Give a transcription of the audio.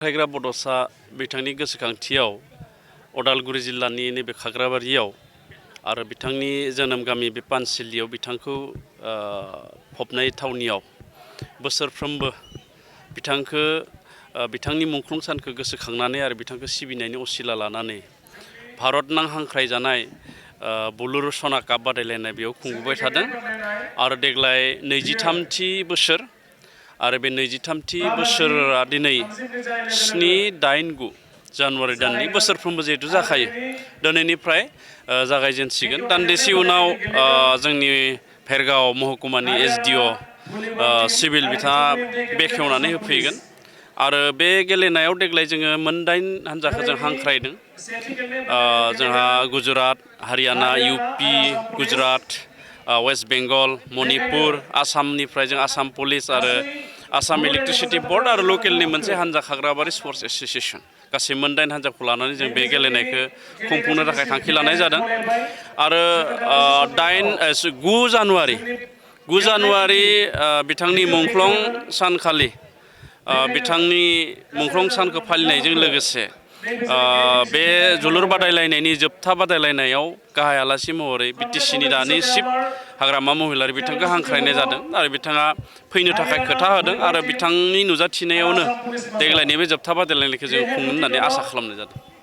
हायग्रा बड'सा बिथांनि गोसोखांथियाव उदालगुरि जिल्लानि नैबे खाग्राबारियाव आरो बिथांनि जोनोम गामि बे पानसिलियाव बिथांखौ फबनाय थावनियाव बोसोरफ्रोमबो बिथांखौ बिथांनि मुंख्लं सानखौ गोसोखांनानै आरो बिथांखौ सिबिनायनि असिला लानानै भारतनां हांख्रायजानाय बुलुर सना काप बादायलायनाय बेयाव खुंबोबाय थादों आरो देग्लाय 23थि बोसोर आरो बे 23थि बोसोरा दिनै 7-8-9 जानुवारि दाननि बोसोरफ्रोमबो जिहेतु जाखायो दिनैनिफ्राय जागायजेनसिगोन दान्दिसे उनाव जोंनि भेरगाव महकुमानि एसडिअ सिभिल बिथाङा बेखेवनानै होफैगोन आरो बे गेलेनायाव देग्लाय जोङो मोन 8 हानजाखौ जों हांख्रायदों जोंहा गुजरात हारियाना इउपि गुजरात वेस्ट बेंगल मणिपुर आसामनिफ्राय जों आसाम पुलिस आरो आसाम इलेक्ट्रिसिटि बोर्ड आरो लकेलनि मोनसे हानजा खाग्राबारि स्पर्ट्स एस'सिएशन गासै मोन 8 हानजाखौ लानानै जों बे गेलेनायखौ खुंफुंनो थाखाय थांखि लानाय जादों आरो 9 जानुवारि बिथांनि मुंख्लं सानखालि बिथांनि मुंख्लं सानखौ फालिनायजों लोगोसे बे जोलुर बादायलायनायनि जोबथा बादायलायनायाव गाहाय आलासि महरै बिटिसिनि दानि चिफ हाग्रामा महिलारि बिथांखौ हांख्रायनाय जादों आरो बिथाङा फैनो थाखाय खोथा होदों आरो बिथांनि नुजाथिनायावनो देग्लायनि बे जोबथा बादायलायनायखौ जों खुंनो होननानै आसा खालामनाय जादों।